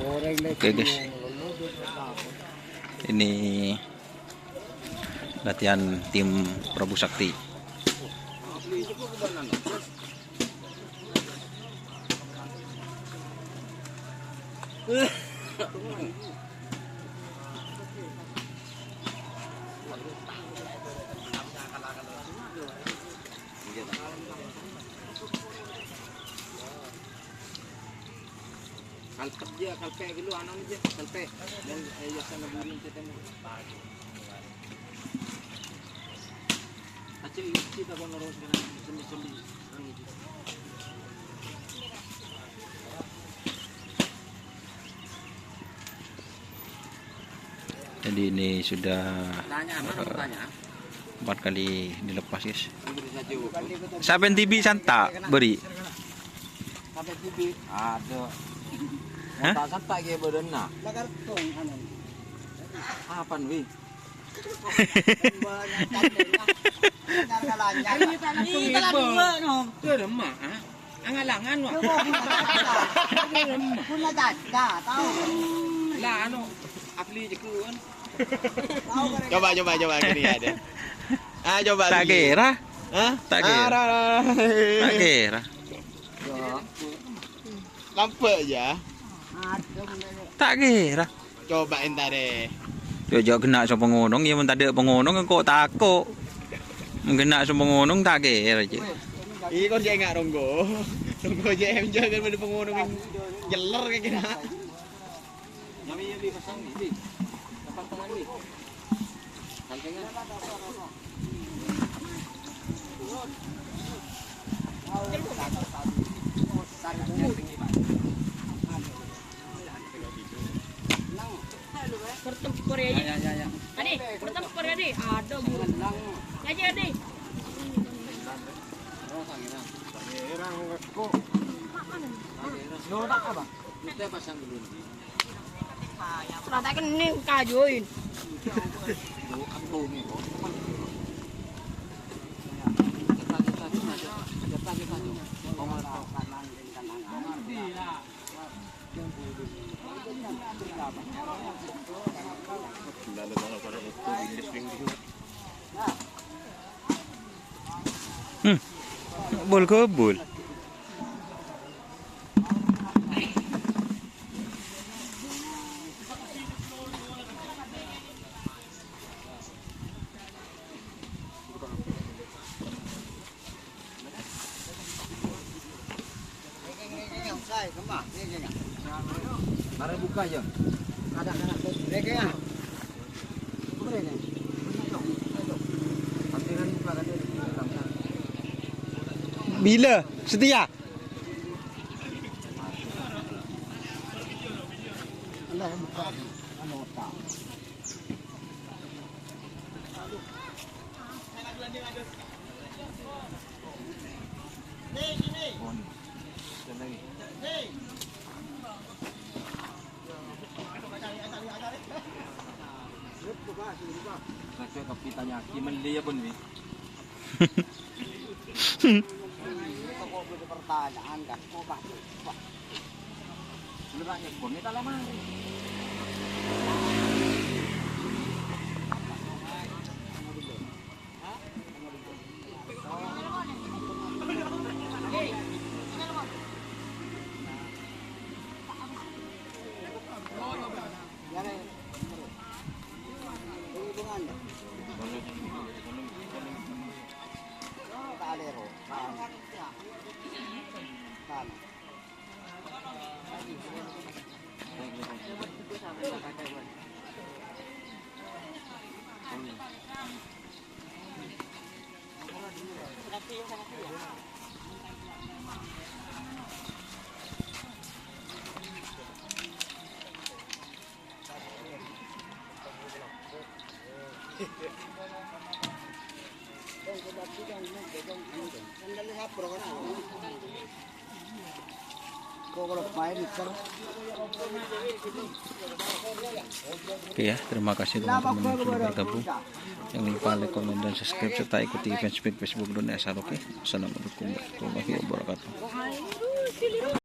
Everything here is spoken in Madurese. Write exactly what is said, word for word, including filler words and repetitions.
Oke, guys. Ini latihan tim Prabu Sakti. Kalpet ya, kalpet gitu, anu aja, kalpet. Dan, eh, ya, sana burung tetemu. Acil, kita kalau nurut dengan sembi-sembi. Jadi ini sudah, eh, empat kali dilepas, guys. Sampai tibi santa beri. Sampai tibi. Ada. Hah? Mau santa ke badanna. Apa nih? Ini tanah dua, no. Itu ada emak, ah. Angalangan, wah. Coba punya caca. Punya caca, tahu. Lah, anu, asli jekuan. Coba, coba, coba, gini ada. Ah, coba. Tak kira. Hah? Tak kira. Ah, ra, ra, ra. Tak kira. Nampak aja. Tak kira. Coba entar deh. Yo, jhâ' ghenna' sè pangonong, ya, mon tadâ' pangonong, engko' tako'. Mon ghenna' sè pangonong, ta' kèra, cè'. Iko jhâ' enga' ronggo. Ronggo jhâ' enjâ' kan bâdâ pangonong jhâlâr kèra. Nyami, nyami, pasang, Bi. Tempat tangan, Bi. Santengan. Bertempur ya, Ji? Ya, ya, ya, ya. Adi, bertempur ya, Di. Ada guru. Ngaji, Adi. Lo tak apa? Kita pasang dulu. Rata kening kajuin. Hmm. Bol kebul. Mari buka ya. Ada anak. Bila setia? Saya kopi tanya, gimana dia pun, Wi? Pertanyaan kan, kok pasti, Pak? Lu tanya, kok ini tak lama? Oke ya, terima kasih teman-teman yang sudah bergabung. Jangan lupa like, komen, dan subscribe, serta ikuti fanspage Facebook Doni Asar, oke? Assalamualaikum warahmatullahi wabarakatuh.